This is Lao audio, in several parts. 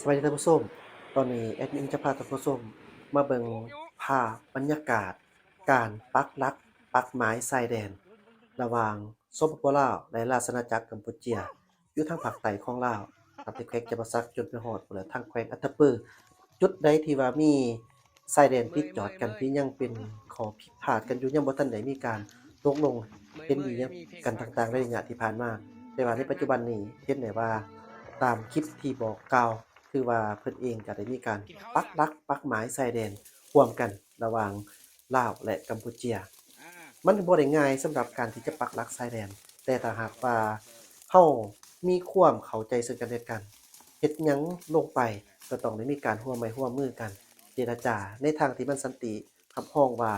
ສະບາຍດີທ່ານຜູ້ຊົມ, ຕອນນີ້ແອດມິນຈະພາທ່ານຜູ້ຊົມມາເບິ່ງພາບບັນຍາກາດການປັກຫຼັກປັກໝາຍຊາຍແດນ ລະຫວ່າງ ສປປ ລາວ ແລະ ລາຊະອານາຈັກກຳປູເຈຍ ຢູ່ທາງພາກໃຕ້ຂອງລາວ, ຕັ້ງແຕ່ແຂວງຈຳປາສັກຈົນໄປຮອດພຸ້ນແຫຼະ ທາງແຂວງອັດຕະປື. ຈຸດໃດທີ່ວ່າມີຊາຍແດນຕິດຈອດກັນ ທີ່ຍັງເປັນຂໍ້ຜິດພາດກັນຢູ່, ຍັງບໍ່ທັນໄດ້ມີການຕົກລົງເຫັນດີກັນຕ່າງໆ ໃນໄລຍະທີ່ຜ່ານມາ, ແຕ່ວ່າໃນປັດຈຸບັນນີ້ເຫັນໄດ້ວ່າ ຕາມຄລິບທີ່ບອກກ່າວ ຄືວ່າເພິ່ນເອງກໍໄດ້ມີການປັກຫຼັກປັກໝາຍຊາຍແດນຮ່ວມກັນລະຫວ່າງລາວ ແລະ ກຳປູເຈຍ. ມັນບໍ່ໄດ້ງ່າຍສຳລັບການທີ່ຈະປັກຫຼັກຊາຍແດນ, ແຕ່ຖ້າຫາກວ່າເຮົາມີຄວາມເຂົ້າໃຈເຊິ່ງກັນແລະກັນ, ເຮັດຫຍັງລົງໄປກໍຕ້ອງໄດ້ມີການຮ່ວມໄມ້ຮ່ວມມືກັນ ເຈລະຈາໃນທາງທີ່ມັນສັນຕິ, ຮັບຮອງວ່າ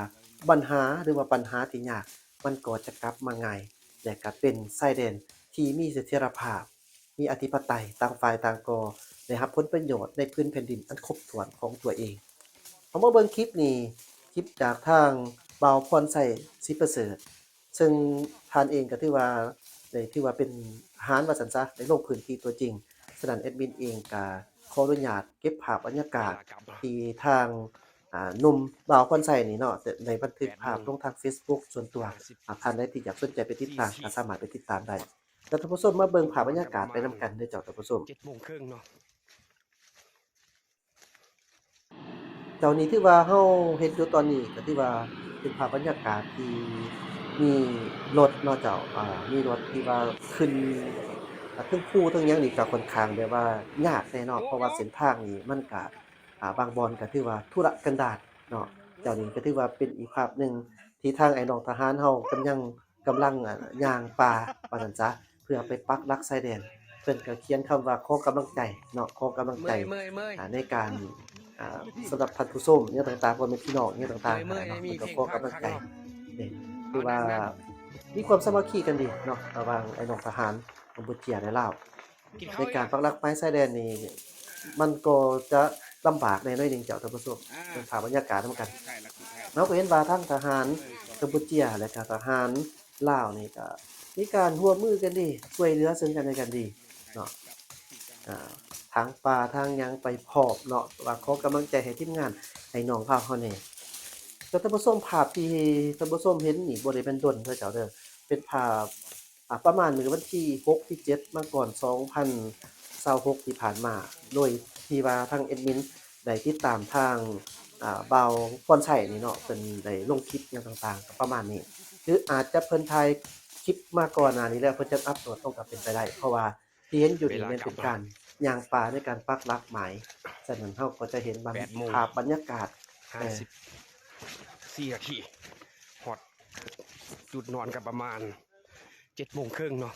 ບັນຫາ ຫຼືວ່າບັນຫາທີ່ຍາກ ມັນກໍຈະກັບມາງ່າຍ ແລະ ກໍເປັນຊາຍແດນທີ່ມີສະຖຽນລະພາບ, ມີອະທິປະໄຕ, ຕ່າງຝ່າຍຕ່າງກໍໄດ້ຮັບຜົນປະໂຫຍດໃນພື້ນແຜ່ນດິນອັນຄົບຖ້ວນຂອງຕົວເອງ. ເຮົາມາເບິ່ງຄລິບນີ້, ຄລິບຈາກທາງບ່າວພອນໄຊ ສີປະເສີດ, ເຊິ່ງທ່ານເອງກໍຖືວ່າ ໄດ້ຖືວ່າເປັນທະຫານວ່າຊັ້ນຊະ, ໄດ້ລົງພື້ນທີ່ຕົວຈິງ. ສະນັ້ນແອດມິນເອງກໍຂໍອະນຸຍາດເກັບພາບບັນຍາກາດທີ່ທາງ ອ່າ ໜຸ່ມບ່າວພອນໄຊນີ້ເນາະ ໄດ້ບັນທຶກພາບລົງທາງເຟສບຸກສ່ວນຕົວ. ຫາກທ່ານໃດທີ່ຢາກສົນໃຈໄປຕິດຕາມ ກໍສາມາດໄປຕິດຕາມໄດ້. ແລ້ວທ່ານຜູ້ຊົມມາເບິ່ງພາບບັນຍາກາດໄປນຳກັນເດີເຈົ້າທ່ານຜູ້ຊົມ. ເຈັດໂມງເຄິ່ງເນາະ. ເຈົ້າ ນີ້ຖືວ່າເຮົາເຫັນຢູ່ຕອນນີ້ ກໍຖືວ່າເປັນພາບບັນຍາກາດທີ່ມີລົດເນາະເຈົ້າ, ອ່າ ມີລົດທີ່ວ່າຂຶ້ນ ອ່າ ເທິງພູເທິງຫຍັງນີ້ ກໍຂ້ອນຂ້າງແບບວ່າຍາກແດ່ເນາະ, ເພາະວ່າເສັ້ນທາງນີ້ມັນກໍ ອ່າ ບາງບ່ອນກໍຖືວ່າທຸລະກັນດານເນາະ. ເຈົ້າ ນີ້ກໍຖືວ່າເປັນອີກພາບໜຶ່ງທີ່ທາງອ້າຍນ້ອງທະຫານເຮົາກຳລັງ ກຳລັງ ອ່າ ຍ່າງປ່າວ່າຊັ້ນຊະ ເພື່ອໄປປັກຫຼັກຊາຍແດນ. ເພິ່ນກໍຂຽນຄຳວ່າຂໍກຳລັງໃຈເນາະ, ຂໍກຳລັງໃຈ ອ່າ ໃນການ ອ່າ ສຳລັບທ່ານຜູ້ຊົມຫຍັງຕ່າງໆ ພໍ່ແມ່ພີ່ນ້ອງຫຍັງຕ່າງໆ ເພິ່ນກໍຂໍກຳລັງໃຈ. ນີ້ ຖືວ່າມີຄວາມສາມັກຄີກັນດີເນາະ ລະຫວ່າງອ້າຍນ້ອງທະຫານກຳປູເຈຍ ແລະ ລາວ. ໃນການປັກຫຼັກໝາຍຊາຍແດນນີ້ ມັນກໍຈະລຳບາກແດ່ໜ້ອຍໜຶ່ງເຈົ້າທ່ານຜູ້ຊົມ. ເບິ່ງພາບບັນຍາກາດນຳກັນ. ເຮົາກໍເຫັນວ່າທັງທະຫານກຳປູເຈຍ ແລະ ກໍທະຫານລາວນີ້ ກໍມີການຮ່ວມມືກັນດີ, ຊ່ວຍເຫຼືອເຊິ່ງກັນແລະກັນດີເນາະ. ອ່າ ທາງປ່າທາງຫຍັງໄປພ້ອມເນາະ, ວ່າຂໍກຳລັງໃຈໃຫ້ທີມງານ ໃຫ້ນ້ອງລາວເຮົາແດ່. ແລ້ວທ່ານຜູ້ຊົມ, ພາບທີ່ທ່ານຜູ້ຊົມເຫັນນີ້ ບໍ່ໄດ້ແມ່ນດົນເດີເຈົ້າເດີ, ເປັນພາບ ອ່າ ປະມານມື້ວັນທີຫົກ ທີເຈັດ ມັງກອນ ສອງພັນຊາວຫົກ ທີ່ຜ່ານມາ, ໂດຍທີ່ວ່າທາງແອດມິນໄດ້ຕິດຕາມທາງ ອ່າ ບ່າວພອນໄຊນີ້ເນາະ, ເພິ່ນໄດ້ລົງຄລິບຫຍັງຕ່າງໆ ກໍປະມານນີ້ ຫຼື ອາດຈະເພິ່ນຖ່າຍຄລິບມາກ່ອນໜ້ານີ້ແລ້ວ ເພິ່ນຈະອັບໂຫຼດລົງກໍເປັນໄປໄດ້, ເພາະວ່າທີ່ເຫັນຢູ່ນີ້ແມ່ນເປັນການຍ່າງປ່າໃນການປັກຫຼັກໝາຍ. ສະນັ້ນເຮົາກໍຈະເຫັນບັນ ແປດໂມງ ພາບບັນຍາກາດ ຫ້າສິບສີ່ນາທີ ຮອດຈຸດນອນກໍປະມານ ເຈັດໂມງເຄິ່ງເນາະ.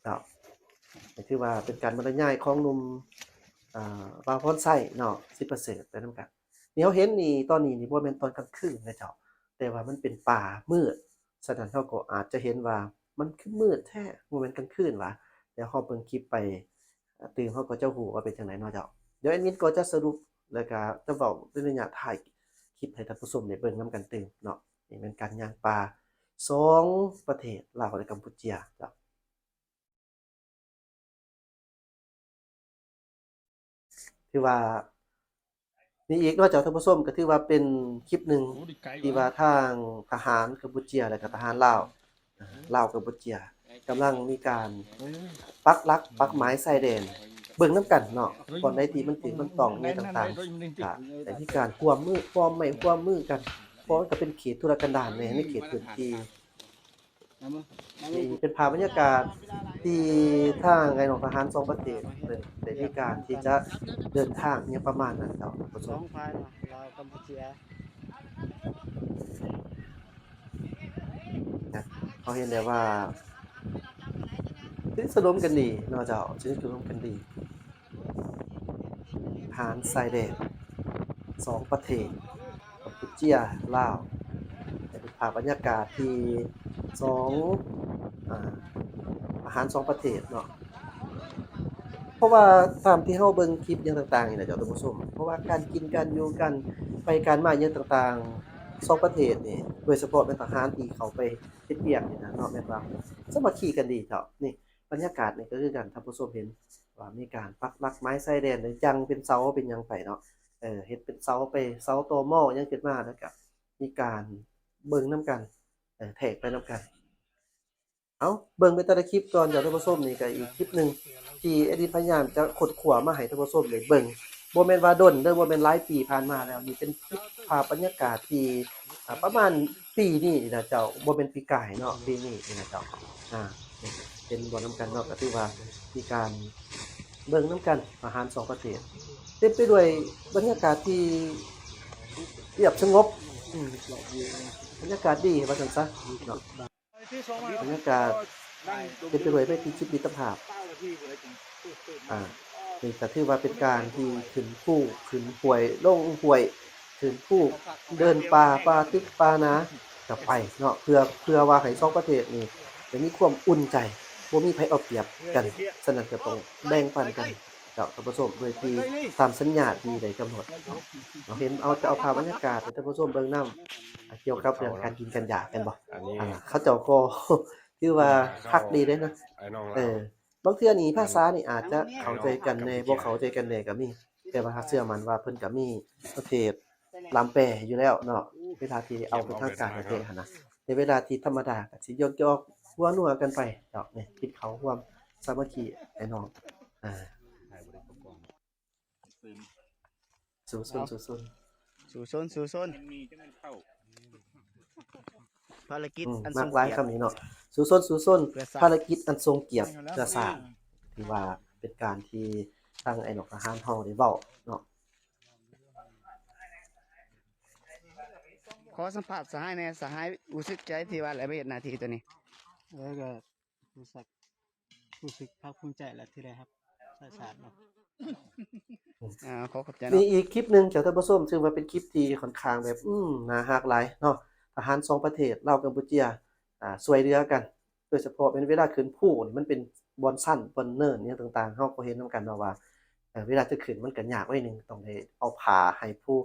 ເນາະ ກໍຖືວ່າເປັນການບັນລະຍາຍຂອງໜຸ່ມ ອ່າ ບ່າວພອນໄຊເນາະ ສິປະເສີດໄປນຳກັນ. ທີ່ເຮົາເຫັນນີ້ ຕອນນີ້ນີ້ບໍ່ແມ່ນຕອນກາງຄືນນະເຈົ້າ, ແຕ່ວ່າມັນເປັນປ່າມືດ, ສະນັ້ນເຮົາກໍອາດຈະເຫັນວ່າມັນຄືມືດແທ້ ບໍ່ແມ່ນກາງຄືນຫວາ. ດຽວເຮົາເບິ່ງຄລິບໄປ ຕື່ມເຮົາກໍຈະຮູ້ວ່າເປັນຈັ່ງໃດເນາະເຈົ້າ. ດຽວແອດມິນກໍຈະສະຫຼຸບ ແລ້ວກະຈະເວົ້າໃນໄລຍະທ້າຍຄລິບໃຫ້ທ່ານຜູ້ຊົມໄດ້ເບິ່ງນຳກັນຕື່ມເນາະ. ນີ້ແມ່ນການຍ່າງປ່າສອງປະເທດ ລາວ ແລະ ກຳປູເຈຍເຈົ້າ. ຖືວ່າ ນີ້ອີກເນາະເຈົ້າທ່ານຜູ້ຊົມ, ກໍຖືວ່າເປັນຄລິບໜຶ່ງທີ່ວ່າທາງທະຫານກຳປູເຈຍ ແລະ ກໍທະຫານລາວ ລາວກຳປູເຈຍ ກຳລັງມີການປັກຫຼັກປັກໝາຍຊາຍແດນ ເບິ່ງນຳກັນເນາະ, ບ່ອນໃດທີ່ມັນຖືກມັນຕ້ອງ ອີ່ຫຍັງຕ່າງໆ ກໍໄດ້ມີການຮ່ວມມື ຮ່ວມໄມ້ຮ່ວມມືກັນ, ເພາະມັນກໍເປັນເຂດທຸລະກັນດານແດ່ ໃນເຂດພື້ນທີ່ ນີ້ເປັນພາບບັນຍາກາດທີ່ທາງອ້າຍນ້ອງທະຫານສອງປະເທດເພິ່ນໄດ້ມີການທີ່ຈະເດີນທາງຫຍັງປະມານນັ້ນເຈົ້າ. ສອງຝ່າຍເນາະ ລາວກຳປູເຈຍ ເຮົາເຫັນໄດ້ວ່າສະໜິດສະໜົມກັນດີເນາະເຈົ້າ, ສະໜິດສະໜົມກັນດີ. ທະຫານຊາຍແດນສອງປະເທດ ກຳປູເຈຍ ລາວ ເປັນພາບບັນຍາກາດທີ່ສອງ ອາ ທະຫານສອງປະເທດເນາະ. ເພາະວ່າຕາມທີ່ເຮົາເບິ່ງຄລິບຫຍັງຕ່າງໆນີ້ນະເຈົ້າທ່ານຜູ້ຊົມ, ເພາະວ່າການກິນການຢູ່ ການໄປການມາຫຍັງຕ່າງໆ ສອງປະເທດນີ້ ໂດຍສະເພາະແມ່ນທະຫານທີ່ເຂົ້າໄປເຮັດວຽກນີ້ນະເນາະ ແມ່ນວ່າສາມັກຄີກັນດີເຈົ້າ. ນີ້ ບັນຍາກາດນີ້ກໍຄືກັນ ທ່ານຜູ້ຊົມເຫັນວ່າມີການປັກຫຼັກໝາຍຊາຍແດນ ໄດ້ຍັງເປັນເສົາເປັນຫຍັງໄປເນາະ ເອີ ເຮັດເປັນເສົາໄປ ເສົາຕໍມໍຫຍັງຂຶ້ນມາ ແລ້ວກໍມີການເບິ່ງນຳກັນ ເອີ ແທກໄປນຳກັນ. ເອົາ ເບິ່ງໄປແຕ່ລະຄລິບກ່ອນ ທ່ານຜູ້ຊົມ. ນີ້ກໍອີກຄລິບໜຶ່ງທີ່ແອດມິນພະຍາຍາມຈະຄົ້ນຄວ້າມາໃຫ້ທ່ານຜູ້ຊົມໄດ້ເບິ່ງ. ບໍ່ແມ່ນວ່າດົນເດີ ບໍ່ແມ່ນຫຼາຍປີຜ່ານມາແລ້ວ. ນີ້ເປັນຄລິບພາບບັນຍາກາດທີ່ ອ່າ ປະມານປີນີ້ນີ້ນະເຈົ້າ ບໍ່ແມ່ນປີກາຍເນາະ ປີນີ້ນີ້ນະເຈົ້າ. ອ່າ ເຫັນບໍ່ນຳກັນເນາະ ກໍຖືວ່າມີການເບິ່ງນຳກັນ ທະຫານສອງປະເທດ ເຕັມໄປດ້ວຍບັນຍາກາດທີ່ຮຽບສະຫງົບ ອືມ ບັນຍາກາດດີວ່າຊັ້ນຊະເນາະ. ບັນຍາກາດເຕັມໄປດ້ວຍໄມຕີຈິດມິດຕະພາບ. ອ່າ ນີ້ກໍຖືວ່າເປັນການທີ່ຂຶ້ນພູ ຂຶ້ນຫ້ວຍ ລົງຫ້ວຍ ຂຶ້ນພູ ເດີນປ່າ ປ່າຕຶກປ່າໜາ ກໍໄປເນາະ ເພື່ອ ເພື່ອວ່າໃຫ້ສອງປະເທດນີ້ໄດ້ມີຄວາມອຸ່ນໃຈ ບໍ່ມີໃຜເອົາປຽບກັນ. ສະນັ້ນກໍຕ້ອງແບ່ງປັນກັນ ເຈົ້າ ທ່ານຜູ້ຊົມ ໂດຍທີ່ຕາມສັນຍາທີ່ໄດ້ກຳນົດເນາະ. ເຮົາເຫັນ ເອົາ ຈະເອົາພາບບັນຍາກາດໃຫ້ທ່ານຜູ້ຊົມເບິ່ງນຳ ອ່າ ກ່ຽວກັບເລື່ອງການກິນການຢາກ ແມ່ນບໍ່? ອັນນີ້ ອ່າ ເຂົາເຈົ້າກໍຖືວ່າຄັກດີເດ້ນະ. ເອີ ບາງເທື່ອນີ້ພາສານີ້ອາດຈະເຂົ້າໃຈກັນແດ່ ບໍ່ເຂົ້າໃຈກັນແດ່ກໍມີ ແຕ່ວ່າເຊື່ອໝັ້ນວ່າເພິ່ນກໍມີປະເພດລ່າມແປຢູ່ແລ້ວເນາະ ເວລາທີ່ເອົາເປັນທາງການແທ້ໆຫັ້ນນະ. ໃນເວລາທີ່ທຳມະດາກໍຊິຢອກໆຫົວນົວກັນໄປດອກ ນີ້ ກິນເຂົ້າຮ່ວມສາມັກຄີອ້າຍນ້ອງ. ອ່າ ສູ້ຊົນ ສູ້ຊົນ ສູ້ຊົນ ສູ້ຊົນ ພາລະກິດ ອືມ ອັນ ມັກຫຼາຍຄຳນີ້ເນາະ ສູ້ຊົນ ສູ້ຊົນ ເພື່ອຊາດ ພາລະກິດອັນຊົງກຽດເພື່ອຊາດ. ຖືວ່າເປັນການທີ່ທາງອ້າຍນ້ອງທະຫານເຮົາໄດ້ເວົ້າເນາະ. ຂໍສຳພາດສະຫາຍແດ່ ສະຫາຍຮູ້ສຶກໃຈທີ່ວ່າໄດ້ມາເຮັດໜ້າທີ່ໂຕນີ້? ເອີ ກໍ ຮູ້ສຶກ ຮູ້ສຶກພາກພູມໃຈແຫຼະທີ່ໄດ້ຮັບໃຊ້ຊາດເນາະ. ອ່າ ຂໍຂອບໃຈເນາະ. ມີອີກຄລິບໜຶ່ງເຈົ້າທ່ານຜູ້ຊົມ ຊຶ່ງວ່າເປັນຄລິບທີ່ຂ້ອນຂ້າງແບບ ອືມ ໜ້າຮັກຫຼາຍເນາະ. ທະຫານສອງປະເທດ ລາວ ກຳປູເຈຍ ອ່າ ຊ່ວຍເຫຼືອກັນ ໂດຍສະເພາະແມ່ນເວລາຂຶ້ນພູນີ້ ມັນເປັນບ່ອນຊັນ ບ່ອນເນີນຫຍັງຕ່າງໆ ເຮົາກໍເຫັນນຳກັນເນາະວ່າ ເອີ ເວລາຈະຂຶ້ນມັນກໍຍາກໜ້ອຍໜຶ່ງ ຕ້ອງໄດ້ເອົາຜ້າໃຫ້ຜູ້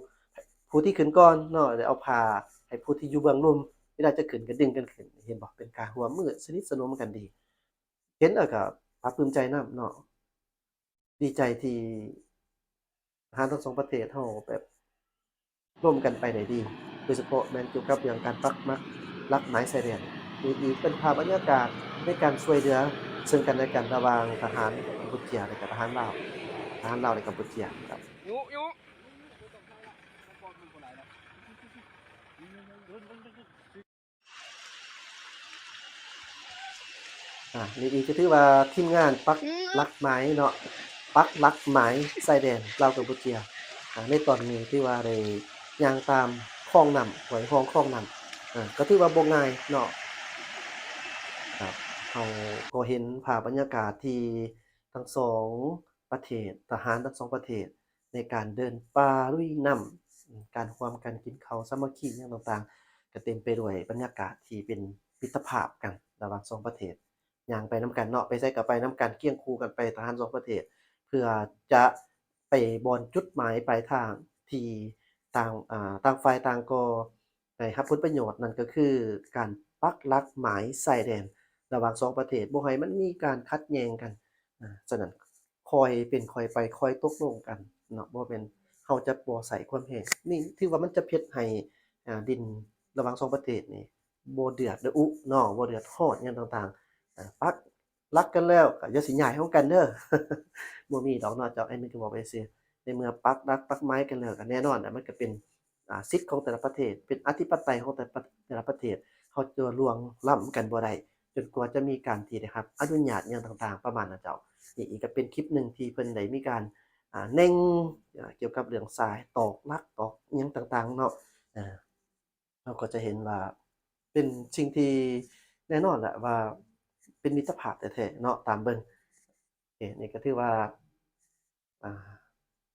ຜູ້ທີ່ຂຶ້ນກ່ອນເນາະ ໄດ້ເອົາຜ້າໃຫ້ຜູ້ທີ່ຢູ່ເບື້ອງລຸ່ມ ເວລາຈະຂຶ້ນກໍດຶງກັນຂຶ້ນ ເຫັນບໍ່? ເປັນການຮ່ວມມືສະໜິດສະໜົມກັນດີ. ເຫັນແລ້ວກໍພາກພູມໃຈນຳເນາະ ດີໃຈທີ່ທະຫານທັງສອງປະເທດເຮົາແບບ ຮ່ວມກັນໄປໄດ້ດີ ໂດຍສະເພາະແມ່ນກ່ຽວກັບເລື່ອງການປັກຫຼັກ ຫຼັກໝາຍຊາຍແດນ. ນີ້ອີກເປັນພາບບັນຍາກາດໃນການຊ່ວຍເຫຼືອເຊິ່ງກັນແລະກັນ ລະຫວ່າງທະຫານກຳປູເຈຍ ແລະກະທະຫານລາວ ທະຫານລາວ ແລະກຳປູເຈຍ. ອ່າ ນີ້ອີກກໍຖືວ່າທີມງານປັກຫຼັກໝາຍເນາະ ປັກຫຼັກໝາຍຊາຍແດນລາວກຳປູເຈຍ. ອ່າ ໃນຕອນນີ້ຖືວ່າໄດ້ຍ່າງຕາມຄອງນ້ຳ ຫ້ວຍຮ່ອງຄອງນ້ຳ ອ່າ ກໍຖືວ່າບໍ່ງ່າຍເນາະ. ເຮົາກໍເຫັນພາບບັນຍາກາດທີ່ທັງສອງປະເທດ ທະຫານທັງສອງປະເທດ ໃນການເດີນປ່າລຸຍນ້ຳ ການຮ່ວມກັນກິນເຂົ້າສາມັກຄີຫຍັງຕ່າງໆ ກໍເຕັມໄປດ້ວຍບັນຍາກາດທີ່ເປັນມິດຕະພາບກັນລະຫວ່າງສອງປະເທດ. ຍ່າງໄປນຳກັນເນາະ ໄປໃສກໍໄປນຳກັນ ຄຽງຄູ່ກັນໄປ ທະຫານສອງປະເທດ ເພື່ອຈະໄປບ່ອນຈຸດໝາຍປາຍທາງທີ່ຕ່າງ ອ່າ ຕ່າງຝ່າຍຕ່າງກໍ ໄດ້ຮັບຜົນປະໂຫຍດ ນັ້ນກໍຄືການປັກຫຼັກໝາຍຊາຍແດນລະຫວ່າງສອງປະເທດ ບໍ່ໃຫ້ມັນມີການຂັດແຍ່ງກັນ. ອາ ສະນັ້ນ ຄ່ອຍເປັນຄ່ອຍໄປ ຄ່ອຍຕົກລົງກັນເນາະ ບໍ່ແມ່ນເຮົາຈະບໍ່ໃຊ້ຄວາມແຮງ. ນີ້ຖືວ່າມັນຈະເຮັດໃຫ້ ອາ ດິນລະຫວ່າງສອງປະເທດນີ້ບໍ່ເດືອດດະອຸເນາະ ບໍ່ເດືອດຮ້ອນຫຍັງຕ່າງໆ. ອາ ປັກ ຫຼັກກັນແລ້ວກໍຢ່າຊິຍ້າຍຫ້ອງກັນເດີ ບໍ່ມີດອກເນາະເຈົ້າ ອັນນີ້ກໍເວົ້າໄປຊື່. ໃນເມື່ອປັກຫຼັກປັກໝາຍກັນແລ້ວ ກໍແນ່ນອນແຫຼະ ມັນກໍເປັນ ອ່າ ສິດຂອງແຕ່ລະປະເທດ ເປັນອະທິປະໄຕຂອງແຕ່ລະປະ ແຕ່ລະປະເທດ ເຮົາຈະລ່ວງລ້ຳກັນບໍ່ໄດ້ ຈົນກວ່າຈະມີການທີ່ໄດ້ຮັບອະນຸຍາດຫຍັງຕ່າງໆ ປະມານນັ້ນເຈົ້າ. ນີ້ອີກກໍເປັນຄລິບໜຶ່ງທີ່ເພິ່ນໄດ້ມີການ ອ່າ ແໜ່ງ ອ່າ ກ່ຽວກັບເລື່ອງສາຍຕອກຫຼັກຕອກຫຍັງຕ່າງໆເນາະ. ເຮົາກໍຈະເຫັນວ່າເປັນສິ່ງທີ່ແນ່ນອນແຫຼະວ່າເປັນມິດຕະພາບແທ້ໆເນາະ ຕາມເບິ່ງ. ໂອເຄ ນີ້ກໍຖືວ່າ ອ່າ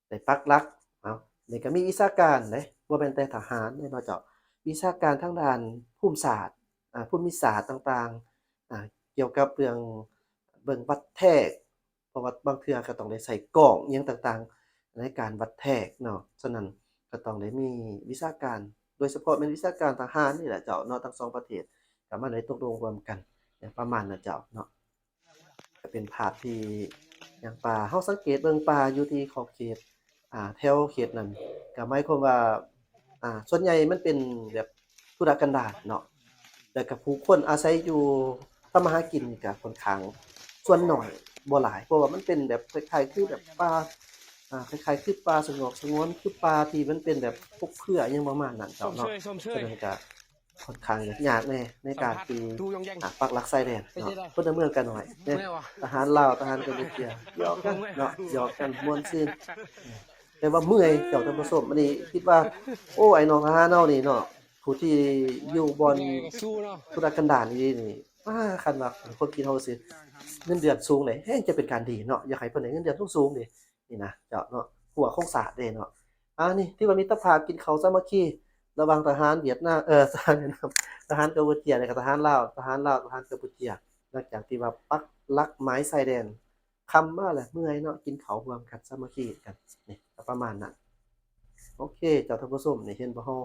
ໄດ້ປັກຫຼັກ. ເອົາ ນີ້ກໍມີວິຊາການເດ້ ບໍ່ແມ່ນແຕ່ທະຫານເດ້ເນາະເຈົ້າ ວິຊາການທາງດ້ານພູມສາດ ອ່າ ພູມມິສາດຕ່າງໆ ອ່າ ກ່ຽວກັບເລື່ອງເບິ່ງວັດແທກ ເພາະວ່າບາງເທື່ອກໍຕ້ອງໄດ້ໃຊ້ກ້ອງອີ່ຫຍັງຕ່າງໆ ໃນການວັດແທກເນາະ. ສະນັ້ນກໍຕ້ອງໄດ້ມີວິຊາການ ໂດຍສະເພາະແມ່ນວິຊາການທະຫານນີ້ແຫຼະເຈົ້າເນາະ ທັງສອງປະເທດກໍມາໄດ້ຕົກລົງຮ່ວມກັນ ປະມານນັ້ນເຈົ້າເນາະ. ກໍເປັນພາບທີ່ຍ່າງປ່າ ເຮົາສັງເກດເບິ່ງປ່າຢູ່ທີ່ຂອບເຂດ ອ່າ ແຖວເຂດນັ້ນ ກໍໝາຍຄວາມວ່າ ອ່າ ສ່ວນໃຫຍ່ມັນເປັນແບບທຸລະກັນດານເນາະ ແລ້ວກໍຜູ້ຄົນອາໄສຢູ່ທຳມາຫາກິນນີ້ກໍຂ້ອນຂ້າງສ່ວນໜ້ອຍ ບໍ່ຫຼາຍ ເພາະວ່າມັນເປັນແບບຄ້າຍໆຄືແບບປ່າ ອ່າ ຄ້າຍໆຄືປ່າສະຫງວນ ສະຫງວນ ຄືປ່າທີ່ມັນເປັນແບບປົກເຄືອຫຍັງປະມານນັ້ນເຈົ້າເນາະ. ສະນັ້ນກໍຂ້ອນຂ້າງຍາກແດ່ໃນການທີ່ ອ່າ ປັກຫຼັກຊາຍແດນເນາະ. ພົນລະເມືອງກໍໜ້ອຍເດ້ ທະຫານລາວ ທະຫານກຳປູເຈຍ ຫຍອກກັນເນາະ ຫຍອກກັນມ່ວນຊື່ນ ແຕ່ວ່າເມື່ອຍເຈົ້າທ່ານຜູ້ຊົມ. ອັນນີ້ຄິດວ່າ ໂອ້ ອ້າຍນ້ອງທະຫານເຮົານີ້ເນາະ ຜູ້ທີ່ຢູ່ບ່ອນທຸລະກັນດານອີ່ຫຼີນີ້ ອາ ຄັນວ່າຄວາມຄິດເຮົາຊິ ເງິນເດືອນສູງເດ້ ແຮ່ງຈະເປັນການດີເນາະ ຢາກໃຫ້ເພິ່ນໄດ້ເງິນເດືອນສູງໆເດ້ ນີ້ນະເຈົ້າເນາະ ຫົວຂອງຊາດເດ້ເນາະ. ອາ ນີ້ຖືວ່າມິດຕະພາບ ກິນເຂົ້າສາມັກຄີລະຫວ່າງທະຫານຫວຽດນາມ ເອີ ທະຫານຫວຽດນາມ ທະຫານກຳປູເຈຍ ແລ້ວກໍທະຫານລາວ ທະຫານລາວ ທະຫານກຳປູເຈຍ ຫຼັງຈາກທີ່ວ່າປັກຫຼັກໝາຍຊາຍແດນ ຄ່ຳມາແລ້ວເມື່ອຍເນາະ ກິນເຂົ້າຮ່ວມກັນ ສາມັກຄີກັນ ນີ້ກໍປະມານນັ້ນ. ໂອເຄ ເຈົ້າທ່ານຜູ້ຊົມ ນີ້ເຫັນບໍ່ເຮົາ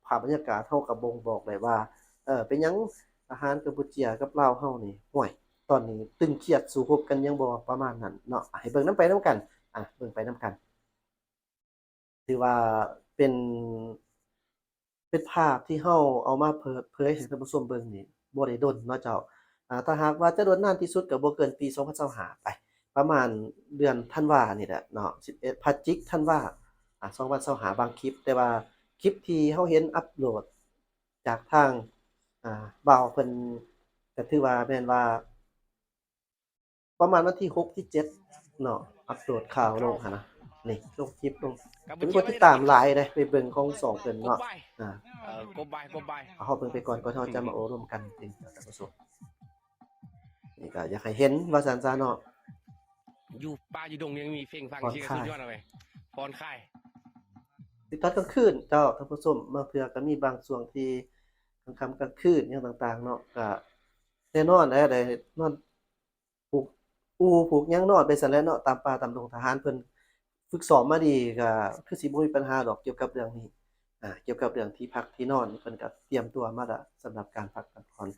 ພາບບັນຍາກາດເຮົາກໍບົ່ງບອກໄດ້ວ່າ ເອີ ເປັນຫຍັງທະຫານກຳປູເຈຍກັບລາວເຮົານີ້ ຫ້ວຍ ຕອນນີ້ຕຶງຄຽດສູ້ຮົບກັນຫຍັງບໍ່ ປະມານນັ້ນເນາະ. ໃຫ້ເບິ່ງນຳໄປນຳກັນ ອາ ເບິ່ງໄປນຳກັນ. ຖືວ່າເປັນ ເປັນພາບທີ່ເຮົາເອົາມາເປີດເຜີຍໃຫ້ທ່ານຜູ້ຊົມເບິ່ງນີ້ບໍ່ໄດ້ດົນເນາະເຈົ້າ. ອາ ຖ້າຫາກວ່າຈະດົນນານທີ່ສຸດກໍບໍ່ເກີນປີສອງພັນຊາວຫ້າໄປ ປະມານເດືອນທັນວານີ້ແຫຼະເນາະ ສິບເອັດ ພະຈິກ ທັນວາ ອາ ສອງພັນຊາວຫ້າ ບາງຄລິບ. ແຕ່ວ່າຄລິບທີ່ເຮົາເຫັນອັບໂຫຼດຈາກທາງ ອາ ບ່າວເພິ່ນ ກໍຖືວ່າແມ່ນວ່າ ປະມານວັນທີຫົກ ທີເຈັດເນາະ ອັບໂຫຼດຂ່າວລົງຫັ້ນນະ ນີ້ລົງຄລິບລົງ ເປັນຄົນຕິດຕາມຫຼາຍເດ້ ໄປເບິ່ງຂອງຊ່ອງເພິ່ນເນາະ. ອາ ເຮົາເບິ່ງໄປກ່ອນ ກ່ອນເຮົາຈະມາໂອ້ລົມກັນເປັນທ່ານຜູ້ຊົມ. ນີ້ກໍຢາກໃຫ້ເຫັນວ່າຊັ້ນຊະເນາະ ຢູ່ປ່າຢູ່ດົງຍັງມີເຟັງຟັງ ຊິສຸດຍອດເອົາໄປ ຜ່ອນຄາຍ ຕິດຕອນກາງຄືນເຈົ້າທ່ານຜູ້ຊົມ. ບາງເທື່ອກໍມີບາງຊ່ວງທີ່ກາງຄ່ຳກາງຄືນຫຍັງຕ່າງໆເນາະ ກໍແນ່ນອນແຫຼະ ໄດ້ນອນ ຜູກອູ້ຜູກຫຍັງນອນໄປຊັ້ນແຫຼະເນາະ ຕາມປ່າຕາມດົງ. ທະຫານເພິ່ນຝຶກຊ້ອມມາດີ ກໍຄືຊິບໍ່ມີບັນຫາດອກກ່ຽວກັບເລື່ອງນີ້ ອາ ກ່ຽວກັບເລື່ອງທີ່ພັກທີ່ນອນ ເພິ່ນກໍຕຽມຕົວມາແລ້ວ ສຳລັບການພັກການຜ່ອນ.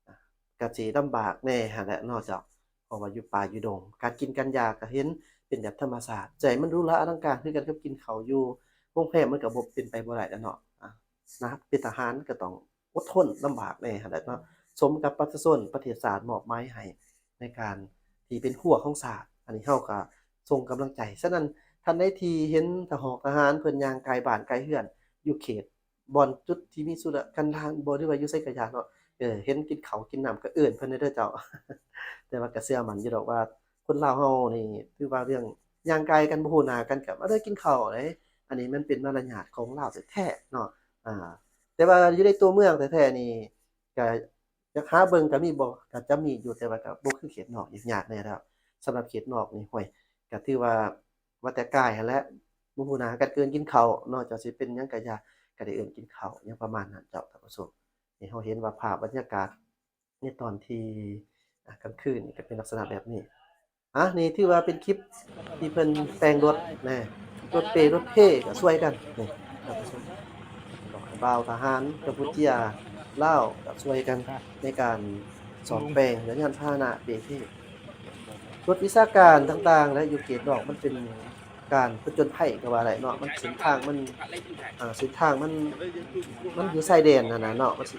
ອາ ກໍຊິລຳບາກແດ່ຫັ້ນແຫຼະເນາະເຈົ້າ ເພາະວ່າຢູ່ປ່າຢູ່ດົງ ການກິນການຢາກກໍເຫັນເປັນແບບທຳມະຊາດ ຈະໃຫ້ມັນຫຼູຫຼາອະລັງການຄືກັນກັບກິນເຂົ້າຢູ່ໂຮງແຮມ ມັນກໍບໍ່ເປັນໄປບໍ່ໄດ້ແລ້ວເນາະ. ອາ ນະ ເປັນທະຫານກໍຕ້ອງ ອົດທົນລຳບາກແດ່ຫັ້ນແຫຼະເນາະ ສົມກັບປະຊາຊົນປະເທດຊາດມອບໝາຍໃຫ້ ໃນການທີ່ເປັນຮົ້ວຂອງຊາດ. ອັນນີ້ເຮົາກໍສົ່ງກຳລັງໃຈ. ສະນັ້ນ ທ່ານໃດທີ່ເຫັນທະຫອກທະຫານເພິ່ນຍ່າງກາຍບ້ານກາຍເຮືອນ ຢູ່ເຂດບ່ອນຈຸດທີ່ມີສຸລະກັນດານບໍ ຫຼືວ່າຢູ່ໃສກະຢ່າເນາະ ເອີ ເຫັນກິນເຂົ້າກິນນ້ຳກໍເອີ້ນເພິ່ນແດ່ເດີເຈົ້າ. ແຕ່ວ່າກໍເຊື່ອໝັ້ນຢູ່ດອກວ່າ ຄົນລາວເຮົານີ້ຖືວ່າເລື່ອງຍ່າງກາຍກັນບໍ່ຮູ້ໜ້າກັນກໍມາເດີກິນເຂົ້າເດ້. ອັນນີ້ມັນເປັນມາລະຍາດຂອງລາວແທ້ໆເນາະ. ອາ ແຕ່ວ່າຢູ່ໃນຕົວເມືອງແທ້ໆນີ້ ກະຢາກຫາເບິ່ງກະມີບໍ່ ກະຈະມີຢູ່ ແຕ່ວ່າກະບໍ່ຄືເຂດນອກ ຍາກແນ່ແລ້ວ. ສຳລັບເຂດນອກນີ້ ຫ້ວຍ ກະຖືວ່າ ວ່າແຕ່ກາຍຫັ້ນແຫຼະ ບໍ່ຮູ້ໜ້າກັນ ເອີ້ນກິນເຂົ້າເນາະ ເຈົ້າ ຊິເປັນຫຍັງກະຢ່າ ກະໄດ້ເອີ້ນກິນເຂົ້າຫຍັງປະມານນັ້ນເຈົ້າ ທ່ານຜູ້ຊົມ. ໃຫ້ເຮົາເຫັນວ່າພາບບັນຍາກາດ ໃນຕອນທີ່ ອ່າ ກາງຄືນນີ້ກໍເປັນລັກສະນະແບບນີ້. ອ່າ ນີ້ຖືວ່າເປັນຄລິບທີ່ເພິ່ນແຕ່ງລົດນະ ລົດເປລົດເພກໍຊ່ວຍກັນນີ້ ທ່ານຜູ້ຊົມ. ບ່າວທະຫານກຳປູເຈຍ ລາວກໍຊ່ວຍກັນໃນການສ້ອມແປງ ແລະ ຍານພາຫະນະເປເພ ລົດວິຊາການຕ່າງໆ ແລະ ຢູ່ເຂດນອກມັນເປັນ ການຜະຈົນໄພກໍວ່າໄດ້ເນາະ ມັນເສັ້ນທາງມັນ ອ່າ ເສັ້ນທາງມັນ ມັນຢູ່ຊາຍແດນຫັ້ນນະເນາະ ມັນຊິ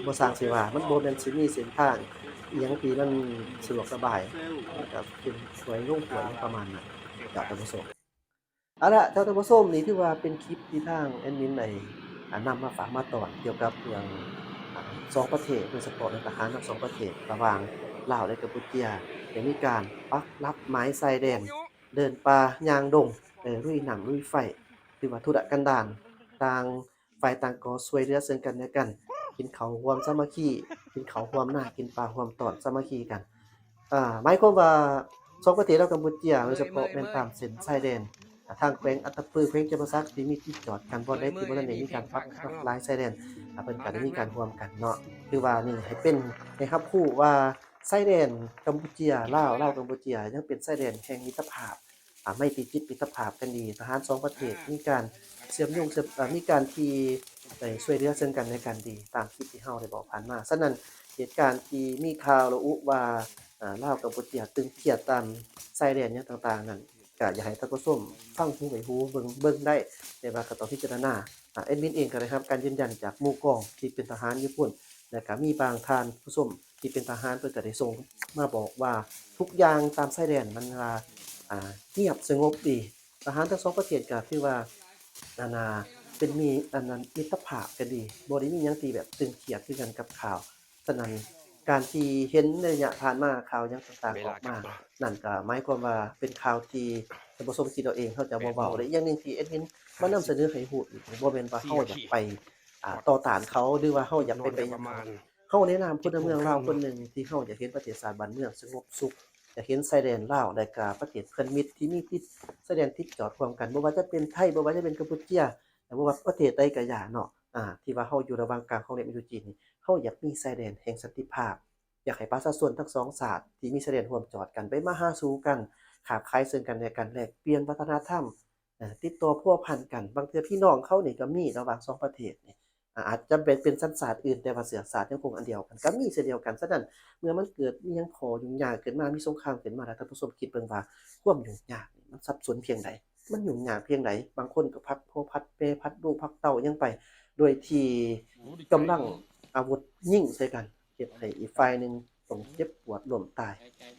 ບໍ່ຊ່າງຊິວ່າ ມັນບໍ່ແມ່ນຊິມີເສັ້ນທາງອີ່ຫຍັງທີ່ມັນສະດວກສະບາຍ ກໍເປັນຫ້ວຍລົງຫ້ວຍປະມານນັ້ນ ເຈົ້າທ່ານຜູ້ຊົມ. ເອົາລະ ເຈົ້າທ່ານຜູ້ຊົມ ນີ້ຖືວ່າເປັນຄລິບທີ່ທາງແອດມິນໄດ້ ອ່າ ນຳມາຝາກມາຕ້ອນ ກ່ຽວກັບເລື່ອງ ອ່າ ສອງປະເທດ ໂດຍສະເພາະໃນທະຫານທັງສອງປະເທດ ລະຫວ່າງລາວ ແລະ ກຳປູເຈຍ ໄດ້ມີການປັກຫຼັກໝາຍຊາຍແດນ ເດີນປ່າຍ່າງດົງ ເອີ ລຸຍນ້ຳລຸຍໄຟ ຖືວ່າທຸລະກັນດານ ຕ່າງຝ່າຍຕ່າງກໍຊ່ວຍເຫຼືອເຊິ່ງກັນແລະກັນ ກິນເຂົ້າຮ່ວມສາມັກຄີ ກິນເຂົ້າຮ່ວມນາ ກິນປາຮ່ວມຕອນ ສາມັກຄີກັນ. ອາ ໝາຍຄວາມວ່າສອງປະເທດລາວກຳປູເຈຍ ໂດຍສະເພາະແມ່ນຕາມເສັ້ນຊາຍແດນ ອາ ທາງແຂວງອັດຕະປື ແຂວງຈຳປາສັກ ທີ່ມີຕິດຈອດກັນ ບ່ອນໃດທີ່ບໍ່ທັນໄດ້ມີການປັກຫຼັກລາຍຊາຍແດນ ອາ ເພິ່ນກໍໄດ້ມີການຮ່ວມກັນເນາະ. ຖືວ່ານີ້ໃຫ້ເປັນ ໃຫ້ຮັບຮູ້ວ່າ ຊາຍແດນກຳປູເຈຍ ລາວ ລາວກຳປູເຈຍ ຍັງເປັນຊາຍແດນແຫ່ງມິດຕະພາບ ອາ ໄມຕີຈິດມິດຕະພາບກັນດີ. ທະຫານສອງປະເທດມີການເຊື່ອມໂຍງ ເຊື່ອມ ເອີ ມີການທີ່ໄດ້ຊ່ວຍເຫຼືອເຊິ່ງກັນແລະກັນດີ ຕາມທີ່ ທີ່ເຮົາໄດ້ບອກຜ່ານມາ. ສະນັ້ນ ເຫດການທີ່ມີຂ່າວລະອຸວ່າ ອາ ລາວກັມປູເຈຍຕຶງຂຽດຕາມຊາຍແດນຫຍັງຕ່າງໆນັ້ນ ກໍຢາກໃຫ້ທ່ານຜູ້ຊົມຟັງຫູໄວ້ຫູ ເບິ່ງ ເບິ່ງໄດ້ ແຕ່ວ່າກໍຕ້ອງພິຈາລະນາ. ອາ ແອດມິນເອງກໍໄດ້ຮັບການຢືນຢັນຈາກໝູ່ກອງທີ່ເປັນທະຫານຢູ່ພຸ້ນ ແລ້ວກໍມີບາງທ່ານຜູ້ຊົມທີ່ເປັນທະຫານ ເພິ່ນກໍໄດ້ສົ່ງມາບອກວ່າ ທຸກຢ່າງຕາມຊາຍແດນມັນວ່າ ອາ ງຽບສະຫງົບດີ. ທະຫານທັງສອງປະເທດກໍຖືວ່າ ອັນນ່າ ເປັນມີ ອັນນັ້ນ ມິດຕະພາບກັນດີ ບໍ່ໄດ້ມີຫຍັງທີ່ແບບຕຶງຂຽດຄືກັນກັບຂ່າວ. ສະນັ້ນ ການທີ່ເຫັນໃນໄລຍະຜ່ານມາຂ່າວຫຍັງຕ່າງໆອອກມາ ນັ້ນກໍໝາຍຄວາມວ່າເປັນຂ່າວທີ່ທ່ານຜູ້ຊົມຄິດເອົາເອງ ເຮົາຈະບໍ່ເວົ້າ. ແລະ ອີກຢ່າງໜຶ່ງທີ່ແອດມິນມານຳສະເໜີໃຫ້ຮູ້ອີກ ບໍ່ແມ່ນວ່າເຮົາຢາກໄປ ອາ ຕໍ່ຕ້ານເຂົາ ຫຼືວ່າເຮົາຢາກໄປ ໄປຫຍັງເຂົາ. ເຮົາໃນນາມພົນລະເມືອງລາວຄົນໜຶ່ງ ທີ່ເຮົາຢາກເຫັນປະເທດຊາດບ້ານເມືອງສະຫງົບສຸກ ຢາກເຫັນຊາຍແດນລາວ ແລະກະປະເທດເພື່ອນມິດທີ່ມີຕິດ ຊາຍແດນຕິດຈອດຮ່ວມກັນ ບໍ່ວ່າຈະເປັນໄທ ບໍ່ວ່າຈະເປັນກຳປູເຈຍ ຫຼືບໍ່ວ່າປະເທດໃດກໍຢ່າເນາະ ອາ ທີ່ວ່າເຮົາຢູ່ລະຫວ່າງກາງຂອງແດນ ຢູ່ຈີນນີ້ ເຮົາຢາກມີຊາຍແດນແຫ່ງສັນຕິພາບ ຢາກໃຫ້ປະຊາຊົນທັງສອງຊາດທີ່ມີຊາຍແດນຮ່ວມຈອດກັນ ໄປມາຫາສູ່ກັນ ຄ້າຂາຍເຊິ່ງກັນແລະກັນ ແລກປ່ຽນວັດທະນະທຳ ເອີ ຕິດຕໍ່ພົວພັນກັນ. ບາງເທື່ອພີ່ນ້ອງເຂົານີ້ກໍມີລະຫວ່າງສອງປະເທດນີ້ ອາ ອາດຈະແບ່ງເປັນສັນຊາດອື່ນ ແຕ່ວ່າເຊື້ອຊາດຍັງຄົງອັນດຽວກັນ ກໍມີເຊັ່ນດຽວກັນ. ສະນັ້ນ ເມື່ອມັນເກີດມີຫຍັງຂໍ້ຫຍຸ້ງຍາກຂຶ້ນມາ ມີສົງຄາມຂຶ້ນມາ ແລ້ວທ່ານຜູ້ຊົມຄິດເບິ່ງວ່າຄວາມຫຍຸ້ງຍາກນີ້ມັນສັບສົນພຽງໃດ? ມັນຫຍຸ້ງຍາກພຽງໃດ? ບາງຄົນກໍພັດພໍ່ພັດແມ່ ພັດລູກພັດເຕົ້າຫຍັງໄປ ໂດຍທີ່ກຳລັງອາວຸດຍິງໃສ່ກັນ ເຮັດໃຫ້ອີກຝ່າຍໜຶ່ງຕ້ອງເຈັບປວດລົ້ມຕາຍ.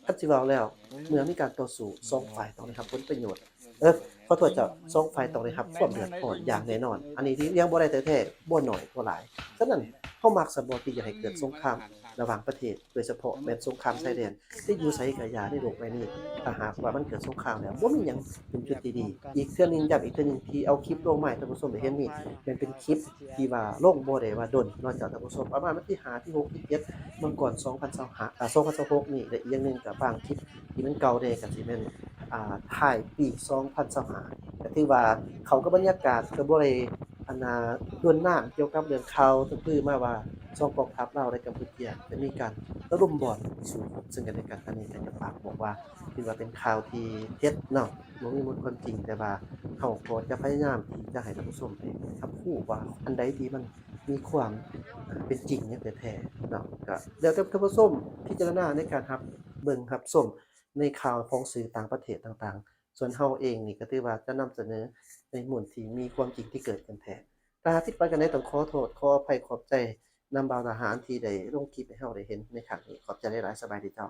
ຄັນຊິເວົ້າແລ້ວ ເມື່ອມີການຕໍ່ສູ້ ສອງຝ່າຍຕ້ອງໄດ້ຮັບຜົນປະໂຫຍດ ເອີ ຂໍໂທດເຈົ້າ ສອງຝ່າຍຕ້ອງໄດ້ຮັບຄວາມເດືອດຮ້ອນຢ່າງແນ່ນອນ. ອັນນີ້ຫຼີກລ່ຽງບໍ່ໄດ້ແທ້ໆ ບໍ່ໜ້ອຍບໍ່ຫຼາຍ. ສະນັ້ນ ເຮົາມັກຊະບໍ່ທີ່ຢາກໃຫ້ເກີດສົງຄາມລະຫວ່າງປະເທດ ໂດຍສະເພາະແມ່ນສົງຄາມຊາຍແດນ ທີ່ຢູ່ໃສກະຢ່າໃນໂລກໃບນີ້ ຖ້າຫາກວ່າມັນເກີດສົງຄາມແລ້ວ ບໍ່ມີຫຍັງເປັນຈຸດທີ່ດີ. ອີກເທື່ອໜຶ່ງ ຢ້ຳອີກເທື່ອໜຶ່ງ ທີ່ເອົາຄລິບລົງມາໃຫ້ທ່ານຜູ້ຊົມໄດ້ເຫັນນີ້ ແມ່ນເປັນຄລິບທີ່ວ່າລົງບໍ່ໄດ້ວ່າດົນເນາະເຈົ້າທ່ານຜູ້ຊົມ ປະມານວັນທີຫ້າ ທີຫົກ ທີເຈັດ ເມື່ອກ່ອນສອງພັນຊາວຫ້າ ອາ ສອງພັນຊາວຫົກນີ້ ແລະ ອີກຢ່າງໜຶ່ງກໍບາງຄລິບທີ່ມັນເກົ່າແດ່ ກໍຊິແມ່ນ ອາ ທ້າຍປີສອງພັນຊາວຫ້າ ກໍຖືວ່າເຂົ້າກັບບັນຍາກາດ ກໍບໍ່ໄດ້ ອັນນ່າ ດົນນານກ່ຽວກັບເລື່ອງຂ່າວ ກໍຄືມາວ່າສອງກອງທັບລາວ ແລະ ກຳປູເຈຍ ໄດ້ມີການລະດົມບ່ອນສູ້ຮົບເຊິ່ງກັນແລະກັນ. ອັນນີ້ກໍຢາກຝາກບອກວ່າ ຖືວ່າເປັນຂ່າວທີ່ເທັດເນາະ ບໍ່ມີມູນຄວາມຈິງ ແຕ່ວ່າເຮົາກໍຈະພະຍາຍາມທີ່ຈະໃຫ້ທ່ານຜູ້ຊົມໄດ້ຮັບຮູ້ວ່າອັນໃດທີ່ມັນມີຄວາມ ເປັນຈິງຢ່າງແທ້ໆເນາະ. ກໍແລ້ວແຕ່ທ່ານຜູ້ຊົມພິຈາລະນາໃນການຮັບເບິ່ງຮັບຊົມໃນຂ່າວຂອງສື່ຕ່າງປະເທດຕ່າງໆ. ສ່ວນເຮົາເອງນີ້ກໍຖືວ່າຈະນຳສະເໜີໃນມູນທີ່ມີຄວາມຈິງທີ່ເກີດຂຶ້ນແທ້. ຖ້າຫາກຜິດພາດອັນໃດ ຕ້ອງຂໍໂທດ ຂໍອະໄພ ຂອບໃຈນຳບ່າວທະຫານທີ່ໄດ້ລົງຄລິບໃຫ້ເຮົາໄດ້ເຫັນໃນຄັ້ງນີ້. ຂອບໃຈຫຼາຍໆ. ສະບາຍດີເຈົ້າ.